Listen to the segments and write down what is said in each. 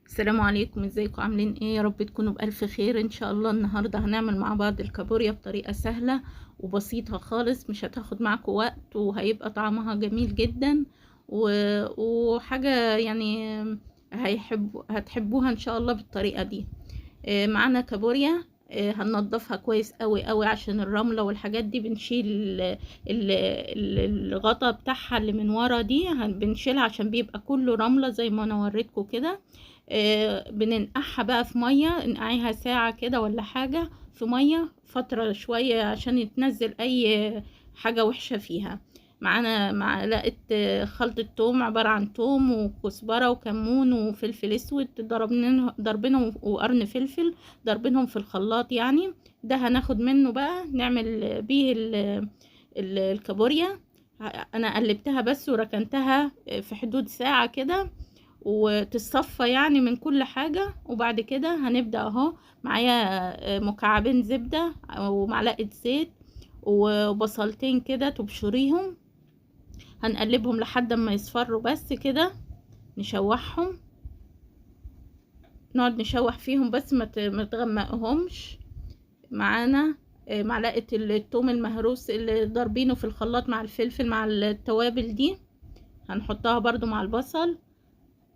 السلام عليكم، ازيكم؟ عاملين ايه؟ يا رب تكونوا بألف خير ان شاء الله. النهارده هنعمل مع بعض الكابوريا بطريقة سهلة وبسيطة خالص، مش هتاخد معاكم وقت وهيبقى طعمها جميل جدا وحاجة يعني هتحبوها ان شاء الله بالطريقة دي. معانا كابوريا، هننضفها كويس قوي قوي عشان الرملة والحاجات دي، بنشيل الغطا بتاعها اللي من ورا دي، بنشيلها عشان بيبقى كله رملة زي ما انا وريتكم كده. بننقعها بقى في مية، نقعيها ساعة كده ولا حاجة في مية فترة شوية عشان يتنزل اي حاجة وحشة فيها. معانا معلقة خلطة توم، عبارة عن توم وكزبرة وكمون وفلفل اسود، ضربينهم وقرن فلفل، ضربينهم في الخلاط يعني. ده هناخد منه بقى نعمل بيه الكابوريا. انا قلبتها بس وركنتها في حدود ساعة كده وتتصفى يعني من كل حاجة. وبعد كده هنبدأ اهو، معايا مكعبين زبدة ومعلقة زيت وبصلتين كده تبشريهم، هنقلبهم لحد ما يصفروا بس كده، نشوحهم، نقعد نشوح فيهم بس ما تغمقهمش. معانا معلقة التوم المهروس اللي ضاربينه في الخلاط مع الفلفل مع التوابل دي، هنحطها برضو مع البصل.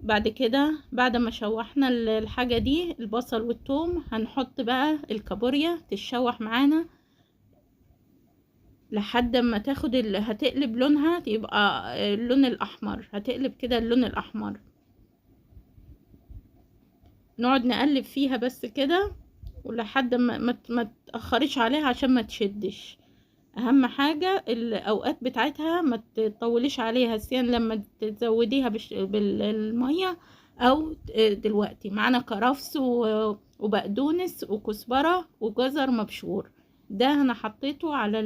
بعد كده بعد ما شوحنا الحاجة دي البصل والثوم، هنحط بقى الكابوريا تتشوح معانا لحد ما تاخد هتقلب لونها، يبقى اللون الاحمر، هتقلب كده اللون الاحمر. نقعد نقلب فيها بس كده ولحد ما تأخريش عليها عشان ما تشدش. اهم حاجة الاوقات بتاعتها ما تطوليش عليها، سيان لما تزوديها بالمية او دلوقتي. معانا كرفس وبقدونس وكزبرة وجزر مبشور، ده انا حطيته على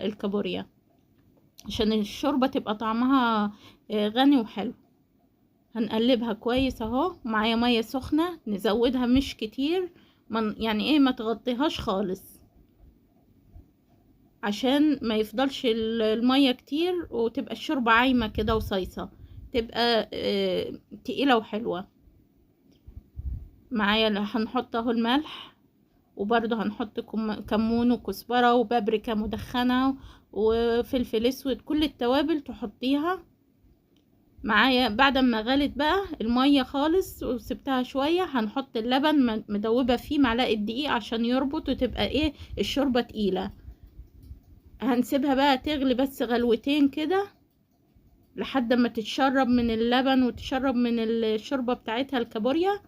الكابوريا عشان الشوربة تبقى طعمها غني وحلو. هنقلبها كويس اهو. معايا مية سخنة، نزودها مش كتير، يعني ايه، ما تغطيهاش خالص عشان ما يفضلش المية كتير وتبقى الشوربة عايمة كده وصيصة، تبقى تقيلة وحلوة. معايا هنحط اهو الملح، وبرضه هنحط كمون وكزبرة وبابريكا مدخنة وفلفل اسود، كل التوابل تحطيها معايا. بعد ما غلت بقى المية خالص وسبتها شوية، هنحط اللبن مدوبة فيه معلقة دقيق عشان يربط وتبقى ايه الشوربة تقيلة. هنسيبها بقى تغلي بس غلوتين كده لحد ما تتشرب من اللبن وتشرب من الشوربة بتاعتها الكابوريا،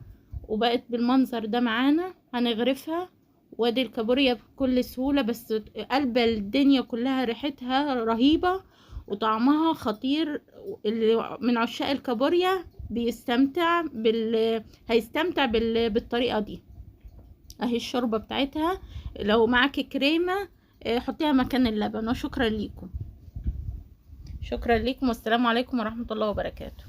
وبقت بالمنظر ده معانا. هنغرفها، وادي الكابوريا بكل سهولة، بس قلب الدنيا كلها، ريحتها رهيبة وطعمها خطير. اللي من عشاق الكابوريا هيستمتع بالطريقة دي. اهي الشوربة بتاعتها، لو معاكي كريمة حطيها مكان اللبن. وشكرا ليكم، شكرا ليكم، والسلام عليكم ورحمة الله وبركاته.